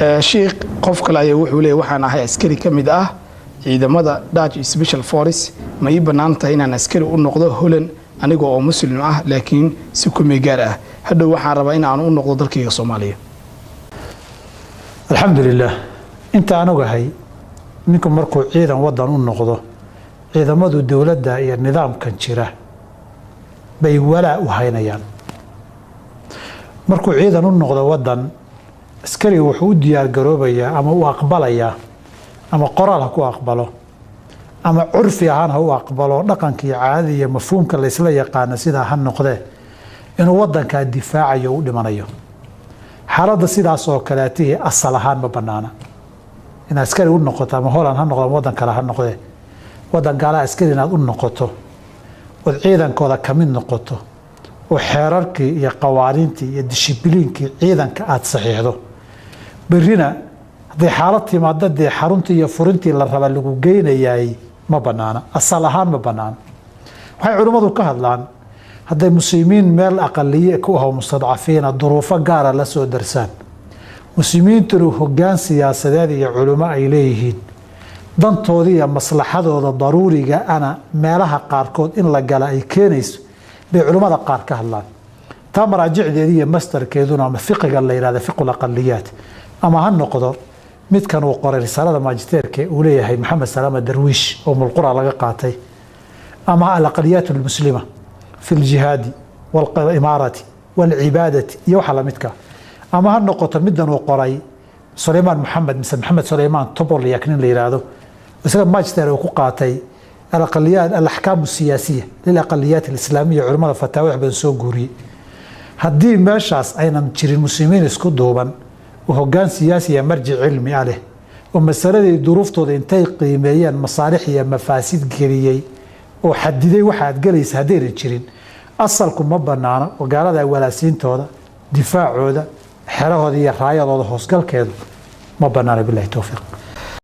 Shiikh, qof kale ayaa wuxuu leeyay: waxaan ahay askari ka mid ah ciidamada Dutch Special Force. Ma ii bannaan tahay inaan askari u noqdo Holland aniga oo Muslim ah, laakiin si kumeel gaar ah? Hadhow waxaan rabaa in aan u noqdo dalkayga Soomaaliya. Alxamdu lilah, inta aan ogahay, ninku markuu ciidan wadan u noqdo, ciidamadu dowladda iyo nidaamkan jira bay walaa u haynayaan. Markuu ciidan u noqdo wadan, askariga wuxuu u diyaargaroobayaa ama u aqbalayaa, ama qoraal ha ku aqbalo ama curfi ahaan ha u aqbalo, dhaqanka iyo caadada iyo mafhuumka laysla yaqaano sidaa ha noqdee, inuu wadankaa difaacayo, u dhimanayo. Xaaladda sidaas oo kaleetihii asal ahaan ma banaana in askari u noqoto, ama Holland ha noqdo ama wadan kale ha noqdee. Wadan gaala askari inaad u noqoto ood ciidankooda ka mid noqoto oo xeerarkii iyo qawaaniintii iyo dishibiliinkii ciidanka aada saxiixdo, berrina hadday xaalad timaado dee xaruntii iyo furintii la raba lagu geynayaay, ma banaana, asal ahaan ma banaana. Waxay culimmadu ka hadlaan hadday muslimiin meel aqaliye ku aho, mustadcafiina, duruufo gaara la soo darsaan, muslimiintuna hoggaan siyaasadeed iyo culimo ay leeyihiin, dantoodii iyo maslaxadooda daruuriga ana meelaha qaarkood in la gala ay keenayso, bay culimmada qaar ka hadlaan. Taa maraajicdeedi iyo mastarkeeduna ama fiqiga la yidhahda fiqul aqaliyaat, ama ha noqdo midkan uu qoray risaalada maajisteerka uu leeyahay Maxamed Salaama Darwiish oo Mulqura laga qaatay, ama alaqaliyaat almuslima fi ljihaadi walimaarati walcibaadati iyo waxa lamidka, ama ha noqoto midan uu qoray Sulaymaan Maxamed mise Maxamed Sulaymaan Tobolyak nin la yidhaahdo, isaga magister uu ku qaatay alaqaliyaat, alaxkaam asiyaasiya lilaqaliyaat alislaamiya, culimada fataawa wax badan soo guuriyey. Haddii meeshaas aynan jirin muslimiin isku duuban oo hoggaan siyaasiya, marjic cilmi ah leh, oo masaladii duruuftooda intay qiimeeyeen masaalix iyo mafaasid geliyey oo xadiday waxa aad gelaysa, haddaynan jirin, asalku ma banaano oo gaalada walaasiintooda, difaacooda, xerahooda iyo raayadooda hoosgalkeedu ma banaano. Bilahi towfiiq.